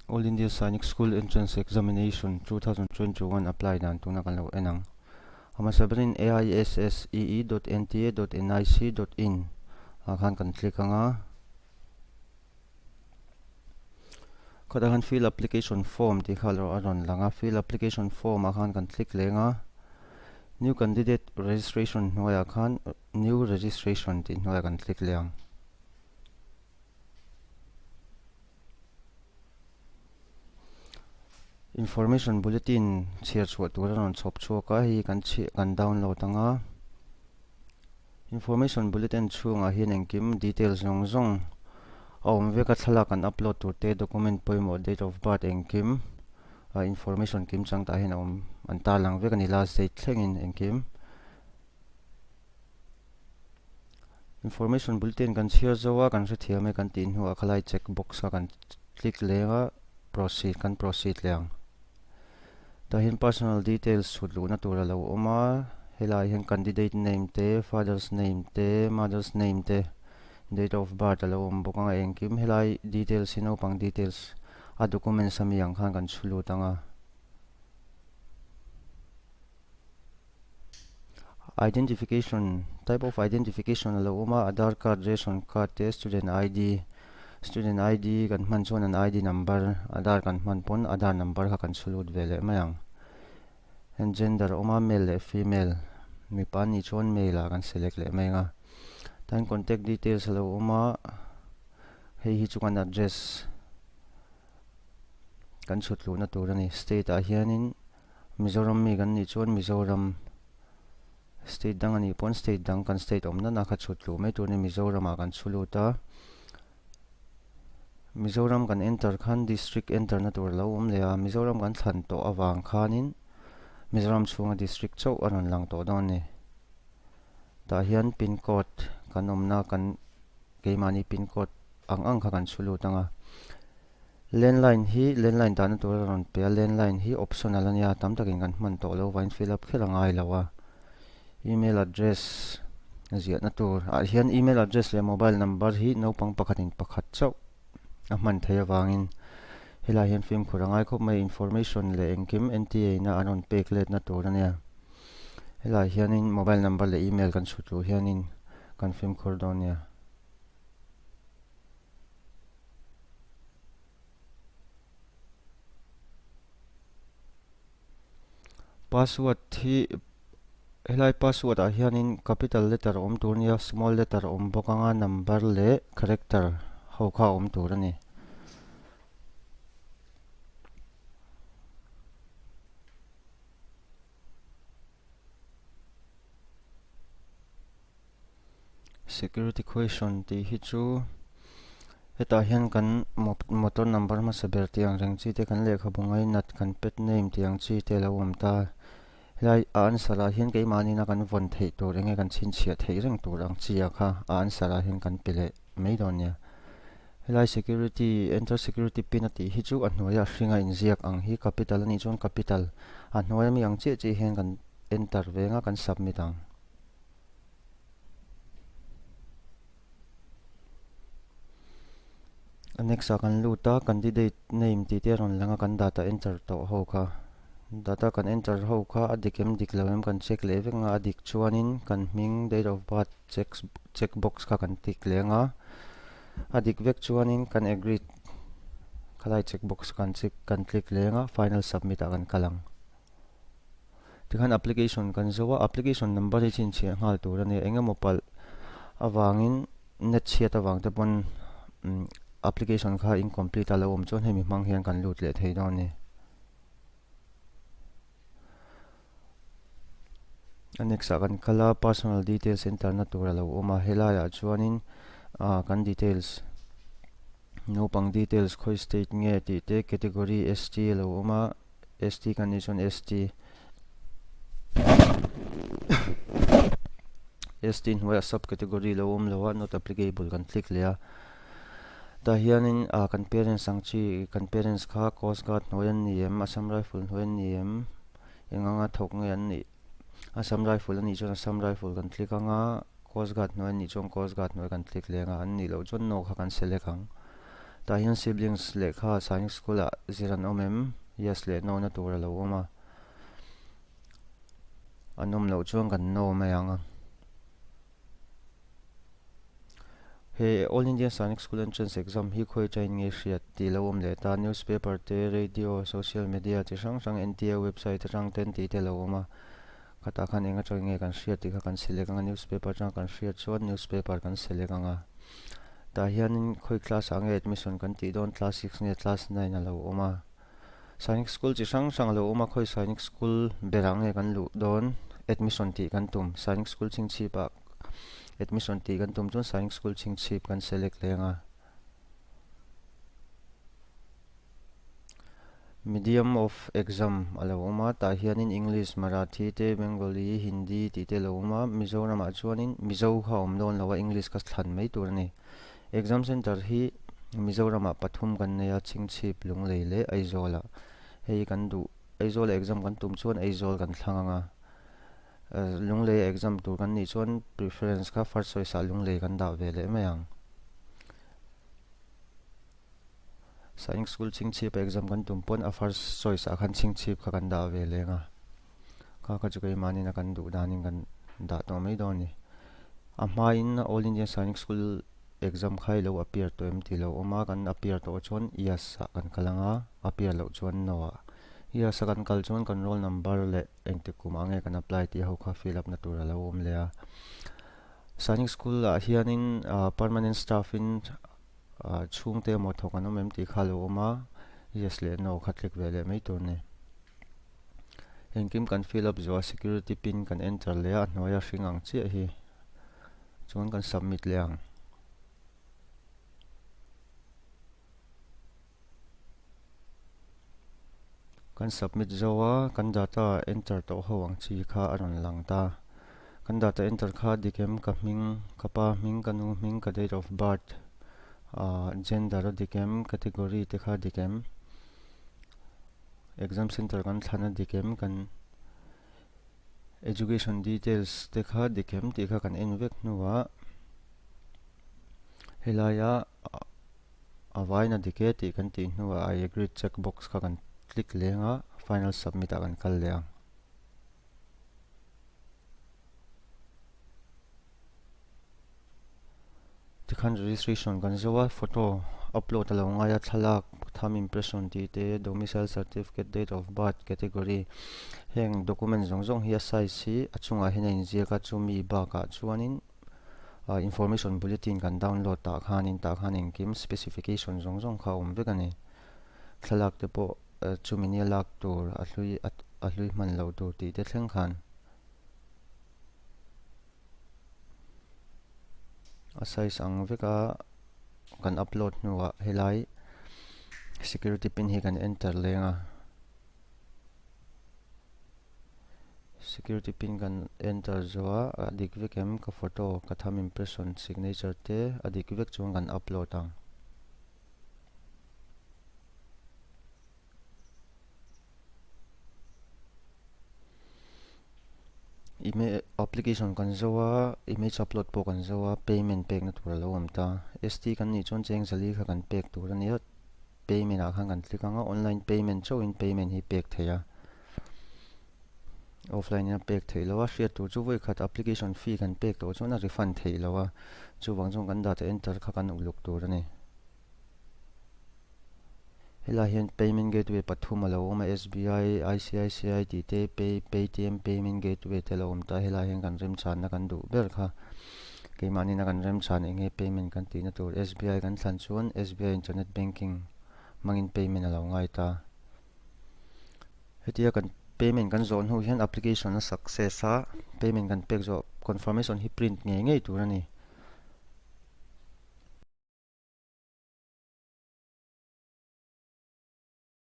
All India Sainik School Entrance Examination 2021 apply dan tuna kan lo en ang. A hmasa berin aissee dot nta dot nic dot in ah khan kan click ang a. Khatah khan fill application form tih kha a rawn lang a, fill application form ah khan kan click leng a. New candidate registration hnuaiah khan new registration tih hnuaiah kan click leh ang. Information bulletin chhiar chhuah tur a rawn chhawp chhuak a, hei kan chhiah kan download ang a. Information bulletin chhungah hian engkim details zawng zawng a awm vek a, thlalak kan upload tur te, document pawimawh, date of birth engkim information kim chang tah hian a awm an tarlang vek a ni last date thlengin engkim. Information bulletin kan chhiar zo a, kan hrethiam e kan tih hnuah khalai check box kha kan click leng a, proceed kan proceed leh ang. Tah hian personal details chhut luhna tur a lo awm a, helaiah hian candidate name te, father's name te, mother's name te, date of birth a lo awm bawk ang a, engkim helai details hi naupang details a documents ami ang khan kan chhu lut ang a. Identification, type of identification a lo awm a, Aadhaar card, ration card te, student ID, student ID kan hman chuan an ID number, Aadhaar kan hman pawn Aadhaar number kha kan chhu lut ve leh mai ang. Heng gender a awm a, male leh female, mipa an nih chuan male ah kan select leh mai ang a. Tan contact details a lo awm a, hei hi chu kan address kan chhut luhna tur a ni. State ah hianin Mizoram mi kan nih chuan Mizoram state dang a nih pawn state dang kan state awm nana kha chhut luh mai tur a ni. Mizoramah kan chhu lut a, Mizoram kan enter khan district enter na tur a lo awm leh a, Mizoram kan thlan tawh avang khanin Mizoram chhunga district chauh a rawn lang tawh dawn a ni. Tah hian pin code kan awmna kan keimahni pin code ang ang kha kan chhu lut ang a. Landline hi landline dahna tur a rawn pe a, landline hi optional a nia, tam takin kan hman tawh lo vain fill up kher a ngai lo a. Email address ziahna tur ah hian email address leh mobile number hi naupang pakhatin pakhat chauh a hman theih avangin helai hian fimkhur a ngai khawp mai, information leh engkim NTA ina an rawn pek letna tur a nia. Helai hianin mobile number leh email kan chhut luh hianin kan fimkhur dawn nia. Password hi helai password ah hianin capital letter a awm tur a nia small letter a awm bawk anga number leh character ho kha a awm tur a ni. Security question tih hi chu hetah hian kan motor number hmasa ber tih ang reng chi te kan lehkhabu ngainat kan pet name tih ang chi te a lo awm ta. Helai a answer ah hian keimahni ina kan vawn theih tur enge kan chhinchhiah theih reng tur ang chi ah kha a answer ah hian kan pe leh mai dawn nia. Helai security enter security pin a tih hi chu a hnuaia hringa inziak ang hi capital a nih chuan capital a hnuaia mi ang chiah chiah hian kan enter veng a kan submit ang. A next ah kan lut a candidate name tih te a rawn lang a kan data enter tawh ho kha data kan enter ho kha a dik em dik lo em kan check leh vek ang a a dik chuanin kan hming date of birth check check box kha kan tick leh ang a a dik vek chuanin kan agree khalai check box kan check kan click leh ang a final submit ah kan kal ang. Tikhan application kan zo a, application number hi chhinchhiah nghal tur a ni. Eng emaw palh avangin net chhiat avang te pawn application kha incomplete a lo awm chuan hemi hmang hian kan lut leh thei dawn a ni. A next ah kan kal a, personal details enter na tur a lo awm a, helaiah chuanin kan details naupang details khawi state nge tih te category ST a lo awm a. ST kan nih chuan ST ST hnuaiah sub category lo awm lo a not applicable kan click leh a tah hianin ah kan parents ang chi kan parents kha coast guard hnuai an ni em Assam rifle hnuai an ni em eng anga thawk nge an nih Assam rifle a nih chuan Assam rifle kan click ang a coast guard hnuai an nih chuan coast guard hnuai kan click leh ang a an nih loh chuan no kha kan select ang. Tah hian siblings lehkha Sainik School ah zir an awm em? Yes leh no na tur a lo awm a. An awm loh chuan kan no mai ang a. He All India Sainik School Entrance Exam hi khawi tain nge hriat tih lo awm leh ta. Newspaper te, radio, social media chi hrang hrang NTA website atang ten tih te lo awm a. Khatah khan eng atangin nge kan hriat tih kha kan select ang a, newspaper atanga kan hriat chuan newspaper kan select ang a. Tah hianin khawi class ah nge admission kan tih dawn class six nge class nine a lo awm a. Sainik school chi hrang hrang a lo awm a, khawi sainik school berah nge kan luh dawn admission tih kan tum. Sainik school chhingchhip ah admission tih kan tum chuan sainik school chhingchhip kan select leng a. Medium of exam a lo awm a, tah hianin English, Marathi te, Bengali, Hindi tih te a lo awm a, Mizoramah chuanin Mizo kha a awm dawn lo a, English kha thlan mai tur a ni. Exam center hi Mizoramah pathum kan nei a, Chhingchhip, Lunglei leh Aizawlah. Hei kan duh, Aizawla exam kan tum chuan Aizawl kan thlang ang a, Lunglei exam tur kan nih chuan preference kha first choice ah Lunglei kan dah ve leh mai ang. Sainik School chhingchhip a exam kan tum pawn a first choice ah khan chhingchhip kha kan dah ve leng a, kha kha chu keimahnin a kan duh danin kan dah tawh mai dawn a ni. A hmain All India Sainik School exam kha i lo appear tawh em tih lo awm a, kan appear tawh chuan yes ah kan kal ang a, appear loh chuan no ah. Yes a kan kal chuan kan roll number leh engtik kum ah nge kan apply tih ho kha fill up na tur a lo awm leh a. Sainik School ah hianin permanent staff in Chhungte emaw thawk an awm em tih kha a lo awm a, yes leh no kha click ve leh mai tur a ni. Engkim kan fill up zawh a security pin kan enter leh a, a hnuaia hring ang chiah hi chuan kan submit leh ang. Kan submit zo a, kan data enter tawh ho ang chi kha a rawn lang ta. Kan data enter kha dik em, ka hming, ka pa hming, ka nu hming, ka date of birth, ah gender a dik em, category te kha dik em, exam center kan thlan a dik em, kan education details te kha dik em tih kha kan en vek hnuah helaia A vain a dik e tih kan tih hnuah I agree check box kha kan click leng a, final submit ah kan kal leh ang. Tikhan registration kan zo a, photo upload a lo ngai a, thlalak, thumb impression tih te, domicile certificate, date of birth, category heng document zawng zawng hi a size hi a chungah hian a inziak a, chumi bakah chuanin Information bulletin kan download tah khanin tah khan engkim specification zawng zawng kha a awm vek a ni. Thlalak te pawh chumi nia lak tur a hlui a hlui hman loh tur tih te thleng khan a size ang vek a kan upload hnuah helai security pin hi kan enter leng a. Security pin kan enter zawh a, a dik vek em ka photo ka thumb impression signature te a dik vek chuan kan upload ang. Email application kan zo a, image upload pawh kan zo a, payment pekna tur a lo awm ta. ST kan nih chuan cheng zali kha kan pek tur a nia. Payment ah khan kan click ang a, online payment chauhin payment hi pek theih a, offline in a pek theih loh a, hriat tur chu vawi khat application fee kan pek tawh chuan a refund theih loh a, chuvang chuan kan data enter kha kan uluk tur a ni. Helai hian payment gateway pathum a lo awm a, SBI, ICICI tih te, pay, Paytm payment gateway te a lo awm ta, helai hian kan remchhanna kan duh ber kha. Keimahni na kan remchhan eng nge payment kan tihna tur SBI kan thlan chuan SBI internet banking hmangin payment a lo ngai ta. Hetia kan payment kan zawh hnu hian application a success a, payment kan pek zawh confirmation hi print ngei ngei tur a ni.